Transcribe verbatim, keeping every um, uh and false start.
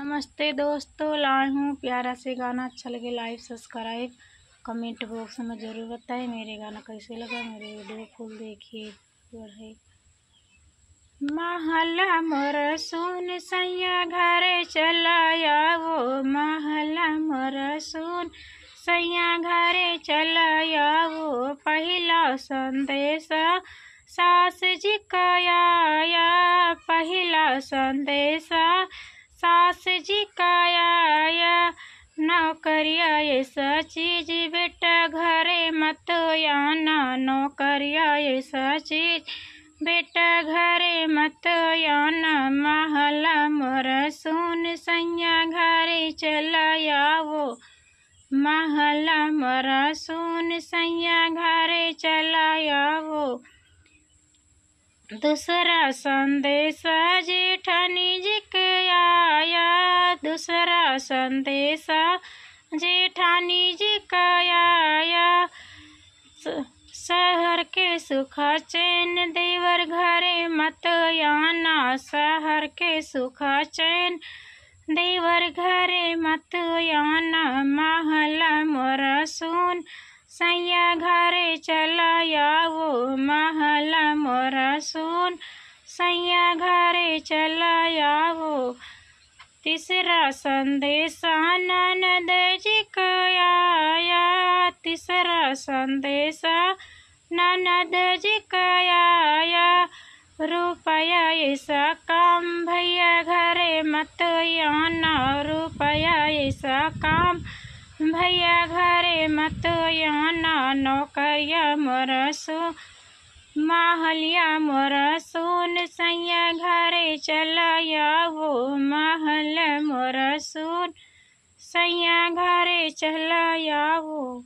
नमस्ते दोस्तों, लाए हूँ प्यारा से गाना। अच्छा लगे like, subscribe, comment box में ज़रूर बताएं मेरे गाना कैसे लगा। मेरे video full देखिए, बढ़े। महला मोर सुन सैया घरे चला आवो, महला मोर सुन सैया घरे चला आवो। पहिला संदेश सास जी का आया, पहिला संदेश सास जी का आया। नौकरिया ऐसा चीज बेटा घरे मत आना, नौकरिया ऐसा चीज बेटा घरे मत आना। महला मोर सुन सैया घरे चला आवो, महला मोर सुन सैया घरे चला आवो। दूसरा संदेश जेठानी जी के आया, दूसरा संदेश जेठानी जी का आया। स-, शहर के सुख चैन देवर घरे मत आना, शहर के सुख चैन देवर घरे मत आना। महला मोर सुन सैया घरे चला आवो, महला मोर सुन सैया घरे चला आवो। तीसरा संदेश ननद जी का आया, तीसरा संदेश ननद जी का आया। रुपया ऐसा काम भैया घरे मत आना, रुपया ऐसा काम भैया घरे मत आना। नौकरिया मोर सुन महलिया मोर सुन सैया घरे चला आवो, महल मोर सुन सैया घरे चला आवो।